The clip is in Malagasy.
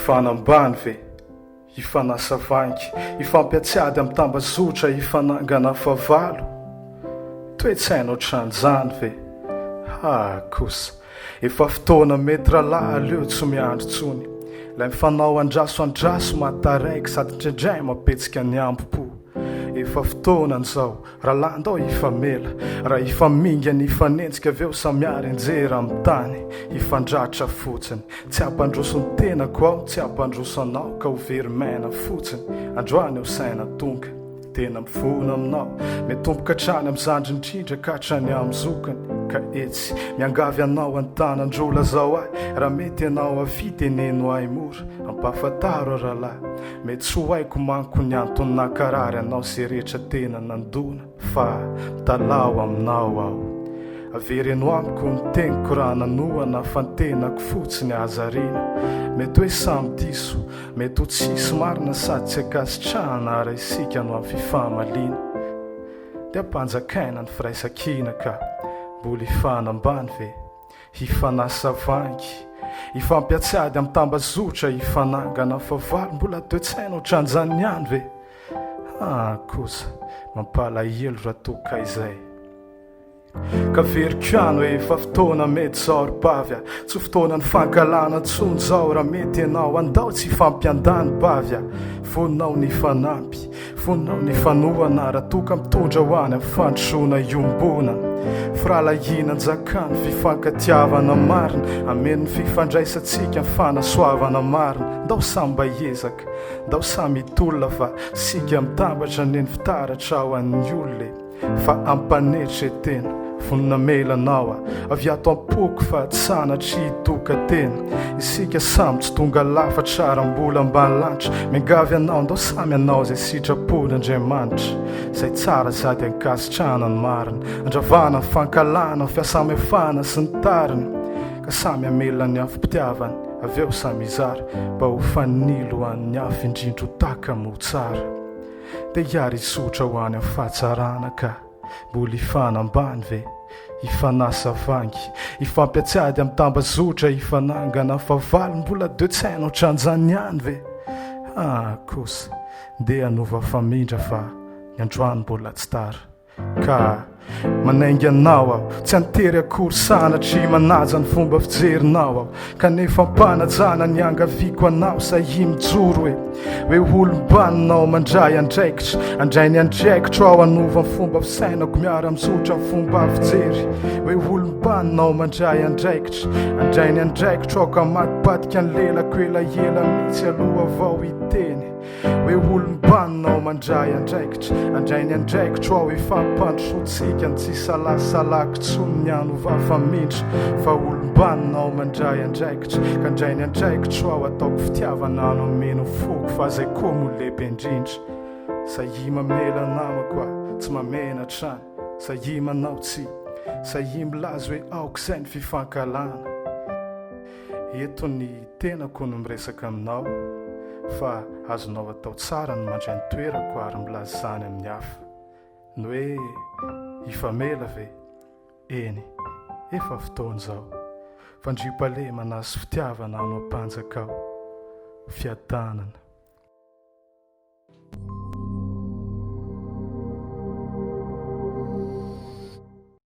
Hifanambany ve? Hifanasa vangy, hifampiatsiady amin'ny tambazotra, hifanangana fahavalo? Toe-tsaina ohatran'izany ve? Haa kosa! Efa fotoana mety rahalahy aleo tsy miandry intsony. Ilay mifanao andraso andraso mahataraiky sady indraindray mampihetsika ny hambom-po. Efa fotoanany izao Rahalahy ndao hifamela, raha hifamingana hifanenjika avy eo samy ary anjera amin'ny tany, hifandratra fotsiny. Tsy hampandroso ny tenako aho, tsy hampandroso anao ka ho very maina fotsiny. Androany aho saina tonga, tena mifona aminao. Miatomboka hatrany amin'ny zandriny indrindra ka hatrany amin'ny zokiny. Ka etsy, miangavy anao an-tanan-droa lazao ahy raha mety ianao avia teneno ahy mora, ampahafantaro aho rahalahy. Mety tsy ho haiko manko ny antony nankarary anao sy rehetra tena nandona fa mitalaho aminao aho. Avereno amiko ny teniko raha nanohana fa ny tenako fotsiny aza ariana. Mety hoe samy diso, mety ho tsisy marina sady tsy ankasitrahana ary isika no amin'ny fifamaliana. Dia ampanjakaina ny firaisankina ka mbola hifanambany ve? Hifanasa vangy, hifampiatsiady amin'ny tambazotra, hifanangana fahavalo, mbola toe-tsaina ohatran'izany ihany ve? Haa kosa, mampalahelo raha toa ka izay. Ka veriko ihany hoe efa fotoana mety izao ry bavy a, tsy fotoanan'ny fankahalana intsony izao, raha mety ianao, andao tsy hifampiandany bavy a, vonona ny hifanampy. Vonona ny fanohana raha toa ka mitondra ho any amin'ny fandrosoana iombonana. Firahalahiana anjakany, fifankatiavana marina, hameno ny fifandraisantsika ny fanasoavana marina. Ndao samy mba hiezaka, ndao samy hitolona fa isika mitambatra anie ny fitaratra ho an'ny olona e. Fa ampanetretena, vonona hamela anao aho, avy ato am-poko fa tsy sanatria hitoka tena. Isika samy tsy tonga lafatra ary mbola ambany lanitra, miangavy anao ndao samy hanao izay sitrapon'Andriamanitra, izay tsara sady ankasitrahana ny marina, andravana ny fankahalana, ny fiasamihafana sy ny tariny, ka samy hamelona ny afom-pitiavany, avy eo samy hizara, mba ho fanilo ho an'ny hafa indrindra ho taka-moa tsara. Dia hiary hizotra ho any amin'ny fahatsarana ka mbola hifanambany ve? Hifanasa vangy, hifampiatsiady amin'ny tambazotra, hifanangana fahavalo mbola toe-tsaina ohatran'izany ihany ve? Ah kosa, ndeha hanova famindra fa ny androany mbola tsy tara. Ka manainga anao aho, tsy an-tery akory sanatria manaja ny fomba fijerinao aho, kanefa am-panajana ny angaviako anao sahia mijoro e, hoe olom-banonao mandray andraikitra, handray ny andraikitro aho hanova ny fomba fisainako miara-mizotra ny fomba fijery, hoe olom-banonao mandray andraikitra, handray ny andraikitro aho ka amadibadika ny lelako elaela mihitsy aloha vao hiteny. Hoe olom-banona aho mandray andraikitra, handray ny andraikitro aho hifampandrosoantsika ny tsy isalasalako intsony ny hanova famindra fa olom-banona aho mandray andraikitra ka handray ny andraikitro aho ataoko fitiavana no hameno ny foko fa zay koa moa lehibe indrindra sahia mamela namako aho tsy mamenatra any sahia manao tsia sahia milaza hoe aok'izay ny fifankahalana Eto ny tenako no miresaka aminao fa azonao atao tsara ny mandray ny toerako ary milaza izany amin'ny hafa. Ny hoe hifamela ve? Eny, efa fotoana izao. Fandriampahalemana sy fitiavana no ampanjakao. Fiadanana.